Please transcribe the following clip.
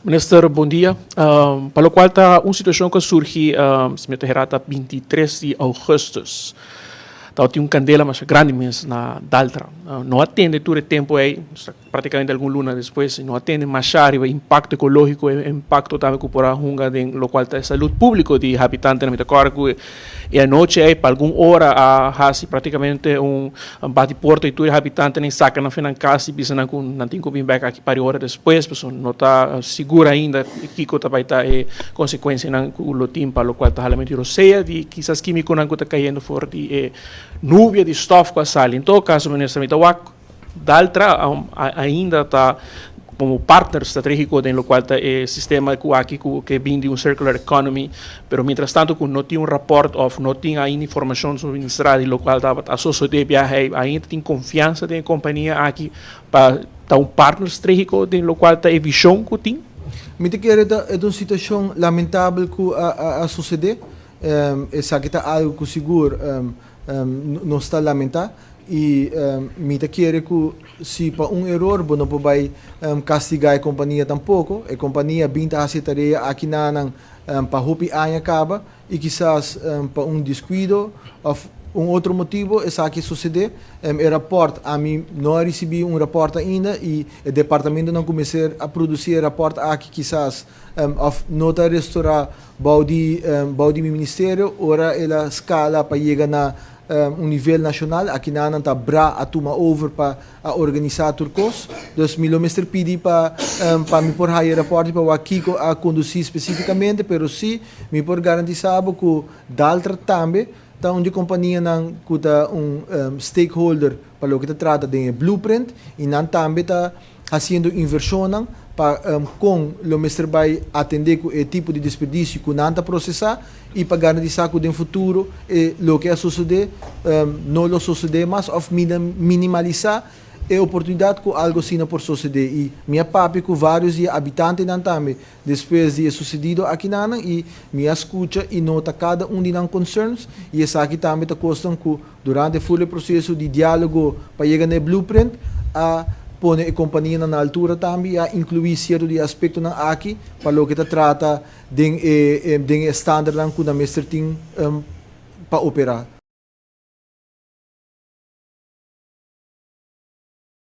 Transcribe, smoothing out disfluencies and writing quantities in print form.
Minister, bon dia. Pa locual ta un situacion cu a surgi, si mi ta hera ta 23 di augustus. Tabatin un candela masha grandi mes na Daltra. No a tende tur e tempo ey, practicamente algun luna despues, no a tende masha riba impacto ecologico, e impacto tambe cu por a hunga den locual ta e salud publico di habitantenan. Mi ta corda cu e anochi ey pa algun ora a haci practicamente un bati porta y tur e habitantenan saca nan fe nan cas y bisa nan cu nan tin cu bin bek aki par di ora despues, pasobra no ta sigur ainda kico ta bay ta e consecuencianan cu lo tin pa locual ta halamento di rosea di kisas quimiconan cu ta cayendo for di e nubia di stof cu a sali. En todo caso, Minister, mi ta wak Daltra ainda ta como partner strategico den locual ta e sistema cu aki cu ke bin di un circular economy, pero mientras tanto cu no tin un rapport of no tin ainda informacion suministra di locual tabata a sosode biaha ainda tin confiansa den e compania aki pa ta un partner strategico den locual ta e vision cu tin? Mi ta kere ta e ta un situacion lamentabel cu a sosode. Esaki ta algo cu sigur nos ta lamenta y mi ta kere cu si pa un eror bo no por bay castiga e compania tampoco. E compania bin ta haci e tarea aki nanan pa hopi aña caba y kisas pa un descuido of un otro motibo esaki a sucede. E rapport, ami no a ricibi un rapport ainda y e departamentonan cu mester a produci e rapport aki kisas of no ta restora bou di bou di mi ministerio ora el a scala pa yega na un nivel nacional. Akinan nan ta bra a tuma over pa a organisa tur cos. Dus mi lo mester pidi pa pa mi por haya e rapport pa wak kico a conduci specificamente, pero si mi por garantisa bo cu Daltra tambe ta un di companianan cu ta un stakeholder pa loke ta trata den e blueprint y nan tambe ta haciendo inversionnan pa con lo mester bay atende cu e tipo di desperdicio cu nan ta procesa y pa garantisa cu den futuro e loke a sosode no lo sosode mas of minimalisa e oportunidad cu algo asina por sosode. Y mi a papia cu varios di e habitantenan tambe despues di e susedido akinanan y mi a scucha y nota cada un di nan concerns y esaki tambe ta cosnan cu durante full e proceso di dialogo pa yega na e blueprint a pone e companianan na altura tambe y a inclui cierto di e aspectonan aki pa loke ta trata den e den e standardnan cu nan mester tin pa opera.